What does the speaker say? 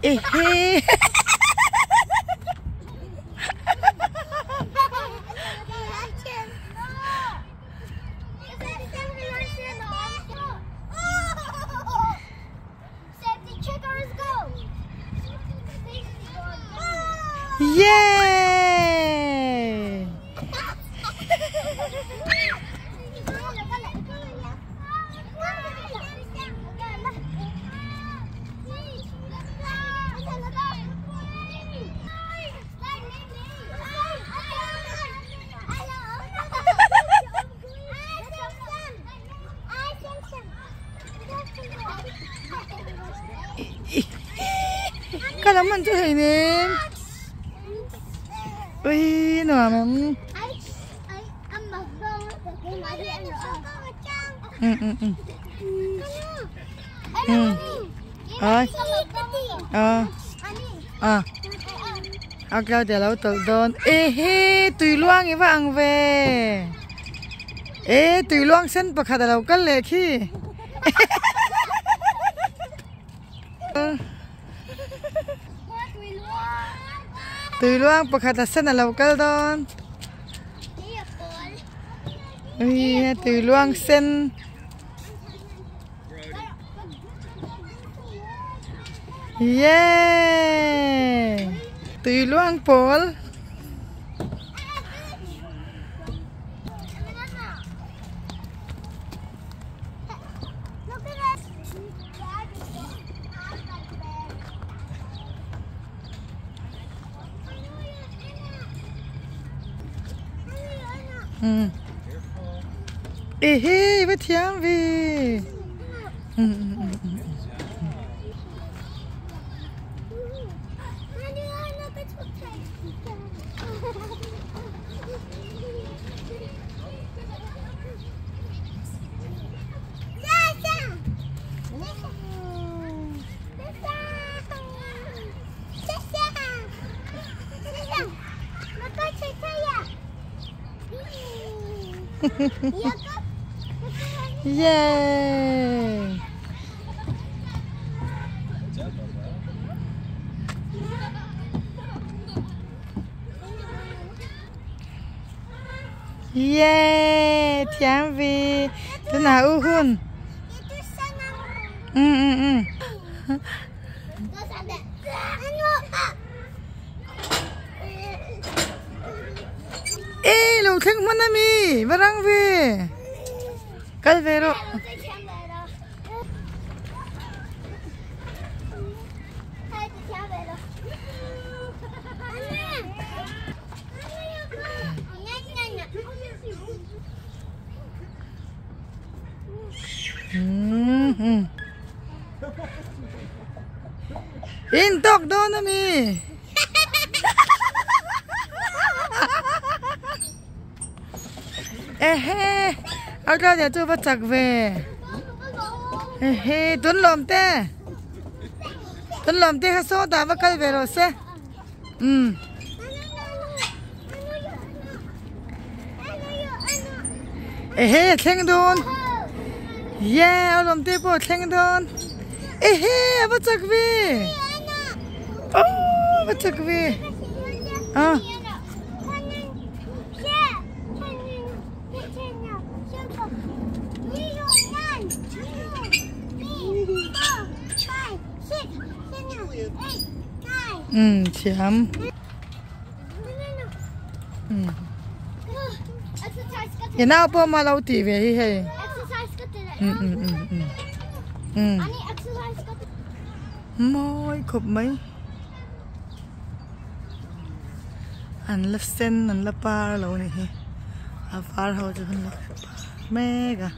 Ehe. Yay! Ka lam an chu hei nen ui nuam em ừ ừ ừ ừ ơi ờ à a kal te lo tawlh dawn ehe tui luang i va ang ve e tui luang sen pakhat a lo kal leh khi tui luang pakhat a sen a lo kal dawn ui tui luang sen. Yeah! Tui luang pawl. Ừ. Ê va thiam ve. Ừ, ừ, ừ, ừ. Yeah! Yeah! Thiam ve. Tunah u hun. Ừ ừ ừ. Ê, lo thleng hman ami, va rang ve. Kal ve rawh. In tawk dawn ami. Ehe, a tla dia chu va chak ve. Ehe, tun lawm te. Tun lawm te kha saw dah va kal ve rawh se. Um. Ehe, thleng dawn. Yeah, a lawm te pawh thleng dawn. Ehe, a va chak ve. Oh, va chak ve. Ah. Um thiam. Um. I nau pawh ma lo tih ve hi hei. Um um um um. Um. Mawi khawp mai. An la sen an la par lo ni hi. A var ho chu an la par mek a.